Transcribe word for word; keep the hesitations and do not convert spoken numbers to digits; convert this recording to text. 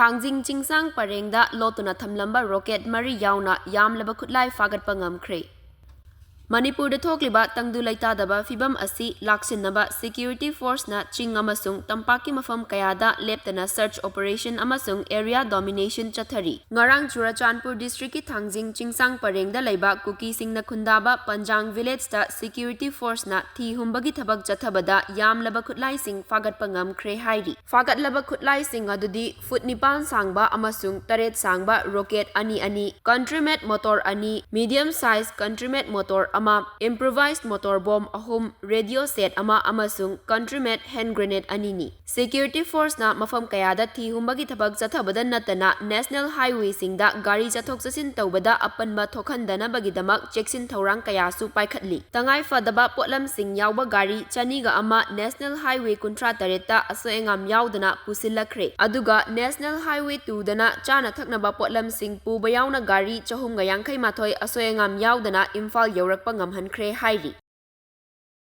ꯊꯥꯡꯖꯤꯡ ꯆꯤꯡꯁꯥꯡ ꯄꯔꯦꯡꯗ ꯂꯣꯠꯇꯨꯅ ꯊꯝꯂꯝꯕ rocket ꯃꯔꯤ ꯌꯥꯎꯅ ꯌꯥꯝꯂꯕ ꯈꯨꯠꯂꯥꯏ ꯐꯥꯒꯠꯄ ꯉꯝꯈ꯭ꯔꯦ꯫ ꯃꯅꯤꯄꯨꯔꯗ ꯊꯣꯛꯂꯤꯕ ꯇꯪꯗꯨ ꯂꯩꯇꯥꯗꯕ ꯐꯤꯚꯝ ꯑꯁꯤ ꯂꯥꯛꯁꯤꯟꯅꯕ ꯁꯦꯀ꯭ꯌꯨꯔꯤꯇꯤ ꯐꯣꯔꯁꯅ ꯆꯤꯡ ꯑꯃꯁꯨꯡ ꯇꯝꯄꯥꯛꯀꯤ ꯃꯐꯝ ꯀꯌꯥꯗ ꯂꯦꯞꯇꯅ search operation ꯑꯃꯁꯨꯡ area domination ꯆꯠꯊꯔꯤ꯫ ꯉꯔꯥꯡ ꯆꯨꯔꯆꯥꯟꯄꯨꯔ districtꯀꯤ ꯊꯥꯡꯖꯤꯡ ꯆꯤꯡꯁꯥꯡ ꯄꯔꯦꯡꯗ ꯂꯩꯕ ꯀꯨꯀꯤꯁꯤꯡꯅ ꯈꯨꯟꯗꯥꯕ ꯄꯟꯖꯥꯡ villageꯇ ꯁꯦꯀ꯭ꯌꯨꯔꯤꯇꯤ ꯐꯣꯔꯁꯅ ꯊꯤ ꯍꯨꯝꯕꯒꯤ ꯊꯕꯛ ꯆꯠꯊꯕꯗ ꯌꯥꯝꯂꯕ ꯈꯨꯠꯂꯥꯏꯁꯤꯡ ꯐꯥꯒꯠꯄ ꯉꯝꯈ꯭ꯔꯦ ꯍꯥꯏꯔꯤ꯫ ꯐꯥꯒꯠꯂꯕ ꯈꯨꯠꯂꯥꯏꯁꯤꯡ ꯑꯗꯨꯗꯤ ꯐꯨꯠ ꯅꯤꯄꯥꯟ ꯁꯥꯡꯕ ꯑꯃꯁꯨꯡ ꯇꯔꯦꯠ ꯁꯥꯡꯕ ꯔꯣꯀꯦꯠ ꯑꯅꯤ ꯑꯅꯤ, country made motor ꯑꯅꯤ, medium size country made motor ꯑꯃ, improvised motor bomb ꯑꯍꯨꯝ, radio set ꯑꯃ ꯑꯃꯁꯨꯡ country made hand grenade ꯑꯅꯤꯅꯤ꯫ ꯁꯦꯀ꯭ꯌꯨꯔꯤꯇꯤ ꯐꯣꯔꯁꯅ ꯃꯐꯝ ꯀꯌꯥꯗ ꯊꯤ ꯍꯨꯝꯕꯒꯤ ꯊꯕꯛ ꯆꯠꯊꯕꯗ ꯅꯠꯇꯅ national highwayꯁꯤꯡꯗ ꯒꯥꯔꯤ ꯆꯠꯊꯣꯛ ꯆꯠꯁꯤꯟ ꯇꯧꯕꯗ ꯑꯄꯟꯕ ꯊꯣꯛꯍꯟꯗꯅꯕꯒꯤꯗꯃꯛ ꯆꯦꯛꯁꯤꯟ ꯊꯧꯔꯥꯡ ꯀꯌꯥꯁꯨ ꯄꯥꯏꯈꯠꯂꯤ꯫ ꯇꯉꯥꯏ ꯐꯗꯕ ꯄꯣꯠꯂꯝꯁꯤꯡ ꯌꯥꯎꯕ ꯒꯥꯔꯤ ꯆꯅꯤꯒ ꯑꯃ national highway ꯀꯨꯟꯊ꯭ꯔꯥ ꯇꯔꯦꯠꯇ ꯑꯁꯣꯏ ꯑꯉꯥꯝ ꯌꯥꯎꯗꯅ ꯄꯨꯁꯤꯜꯂꯛꯈ꯭ꯔꯦ꯫ ꯑꯗꯨꯒ national highway twoꯗꯅ ꯆꯥꯅ ꯊꯛꯅꯕ ꯄꯣꯠꯂꯝꯁꯤꯡ ꯄꯨꯕ ꯌꯥꯎꯅ ꯒꯥꯔꯤ ꯆꯍꯨꯝꯒ ꯌꯥꯡꯈꯩ ꯃꯥꯊꯣꯏ ꯑꯁꯣꯏ ꯑꯉꯥꯝ ꯌꯥꯎꯗꯅ ꯏꯝꯐꯥꯜ ꯌꯧꯔꯛꯄ ꯉꯝꯍꯟꯈ꯭ꯔꯦ ꯍꯥꯏꯔꯤ꯫